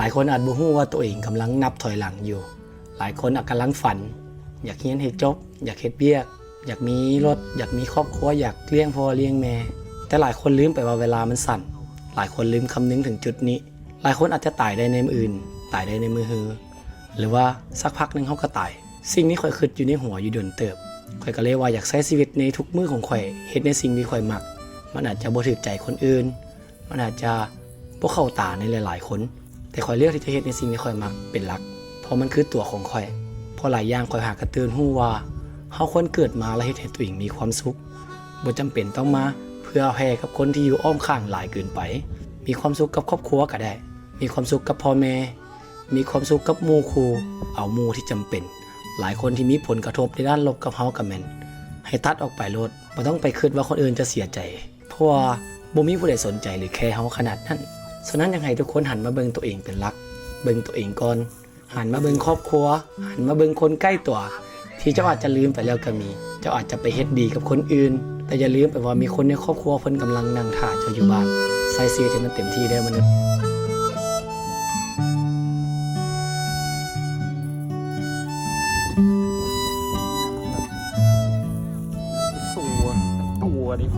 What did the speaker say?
ຫຼາຍຄົນອາດບໍ່ຮູ້ວ່າໂຕເອງກຳລັງນັບຖອຍຫຼັງຢູ່. ຫຼາຍຄົນອາດກຳລັງຝັນ ຢາກຮຽນໃຫ້ຈົບ, ຢາກເຮັດວຽກ, ຢາກມີລົດ, ຢາກມີຄອບຄົວ, ຢາກລ້ຽງພໍ່ລ້ຽງແມ່. ແຕ່ຫຼາຍຄົນລືມໄປວ່າເວລາມັນສັ້ນ. ຫຼາຍຄົນລືມຄຳນຶງເຖິງຈຸດນີ້. ຫຼາຍຄົນອາດຈະຕາຍໄດ້ໃນມື້ອື່ນ, ຕາຍໄດ້ໃນມື້ຮື, ຫຼືວ່າສັກພັກໜຶ່ງເຮົາກໍຕາຍ. ສິ່ງທີ່ຂ້ອຍຄິດຢູ່ໃນຫົວຢູ່ດົນເຕີບ, ຂ້ອຍກໍເລີຍວ່າຢາກໃຊ້ຊີວິດໃນທຸກມື້ຂອງຂ້ອຍ, ເຮັດໃນສິ່ງທີ່ຂ້ອຍມັກ. ມັນອາດຈະບໍ່ຖືກໃຈຄົນອື່ນ, ມັນອາດຈະບໍ່ເຂົ້າຕາໃນຫຼາຍໆຄົນ, ແຕ່ຂ້ອຍເລືອກທີ່ຈະເຮັດໃນສິ່ງທີ່ຂ້ອຍມັກເປັນຫຼັກ, ເພາະມັນຄືຕົວຂອງຂ້ອຍ. ເພາະຫຼາຍຢ່າງຂ້ອຍຫາກະຕື່ນຮູ້ວ່າ ເຮົາຄວນເກີດມາແລະເຮັດໃຫ້ຕົວເອງມີຄວາມສຸກ. ບໍ່ຈຳເປັນຕ້ອງມາເພື່ອແຜ່ກັບຄົນທີ່ຢູ່ອ້ອມຂ້າງຫຼາຍເກີນໄປ. ມີຄວາມສຸກກັບຄອບຄົວກໍໄດ້, ມີຄວາມສຸກກັບພໍ່ແມ່, ມີຄວາມສຸກກັບໝູ່ຄູ່, ເອົາໝູ່ທີ່ຈຳເປັນ. ຫຼາຍຄົນທີ່ມີຜົນກະທົບໃນດ້ານລົບກັບເຮົາກໍແມ່ນ ໃຫ້ຕັດອອກໄປໂລດ, ບໍ່ຕ້ອງໄປຄິດວ່າຄົນອື່ນຈະເສຍໃຈ. ເພາະວ່າບໍ່ມີຜູ້ໃດສົນໃຈ ຫຼື ແຄເຮົາຂະໜາດນັ້ນ. ສະນັ້ນ ຢາກໃຫ້ທຸກຄົນຫັນມາເບິ່ງຕົວເອງເປັນຫຼັກ, ເບິ່ງຕົວເອງກ່ອນ, ຫັນມາເບິ່ງຄອບຄົວ, ຫັນມາເບິ່ງຄົນໃກ້ຕົວ ທີ່ເຈົ້າອາດຈະລືມໄປແລ້ວກໍມີ. ເຈົ້າອາດຈະໄປເຮັດດີກັບຄົນອື່ນ, ແຕ່ຢ່າລືມໄປວ່າມີຄົນໃນຄອບຄົວເພິ່ນກຳລັງນັ່ງຖ້າເຈົ້າຢູ່ບ້ານ. ໃຊ້ຊີວິດໃຫ້ມັນເຕັມທີ່ເດີມະນຸດ. ຕົວ ຕົວນີ້